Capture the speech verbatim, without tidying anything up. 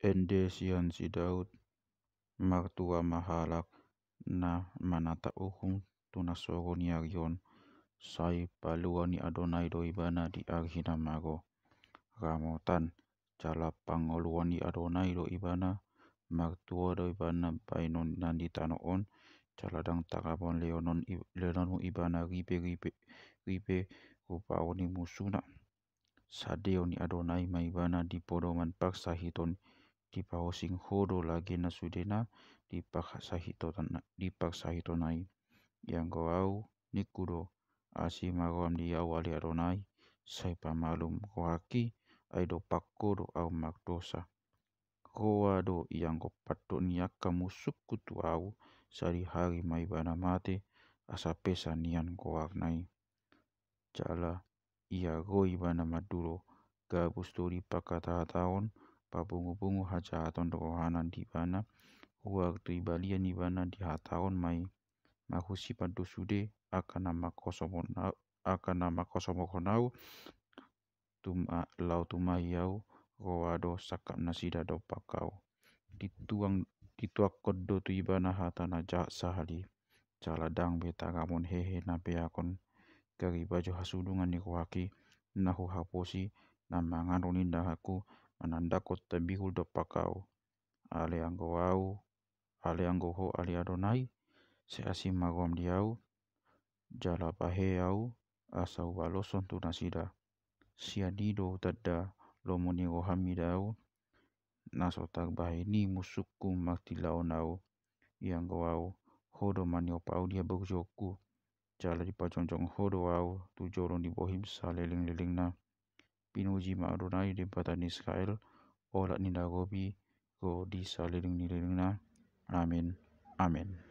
Ende sian si Daud. Martua ma halak na manatap uhum tu na sogo ni ari on. Sai palua ni Adonai do ibana di ari na mago. Ramotan, jala pangoluan ni Adonai do ibana. Martua do ibana baenon na di tano on, jala ndang tarbahen lehonon i-, lehonon ibana ripe-ripe, ripe rupaon ni musuna. Sadeon ni Adonai ma ibana di podoman parsahiton, dipaosing Ho do lage na sudena di parsahiton, di parsahiton ai. Ianggo au, ningku do, asi ma roham di au ale Adonai, sai pamalum rohangki, ai dompak Ho do au mardosa. Roa do ianggo pandok ni angka musungku tu au, sadihari ma ibana mate, asa pesan nian goarna i. Jala ia ro ibana mandilo, gabus do di panghatahataon, pabungubungu hajahaton rohana di ibana, ruar tu balian ibana dihatahon ma i, marhusipan do sude angka na mangkosomon au, angka na mangkosomokhon au, tuma-, laho tumahi au, roa do sangkap nasida dompak au. Dituang, dituangkon do tu ibana hata na jahat sahali. Jala ndang be tagamon hehe na peakon. Gari baju hasudungan ni rohangki, na huhaposi, na manganon indahanku, manandakkon tabirul dompak au. Ale anggo au, ale anggo Ho ale Adonai, sai asi ma roham di au, jala pahehe au, asa hubaloshon tu nasida. Sian i do hutanda lomo ni roham mida au, na so tarbahen i musungku martilaon au. Ianggo au, Ho do maniopa au di haburjuonku, jala dipajongjong Ho do au tu jolo ni bohim salelenglelengna. Pinuji ma Adonai Debata ni Israel, olat ni na robi ro di salelenglelengna. Amen. Amen.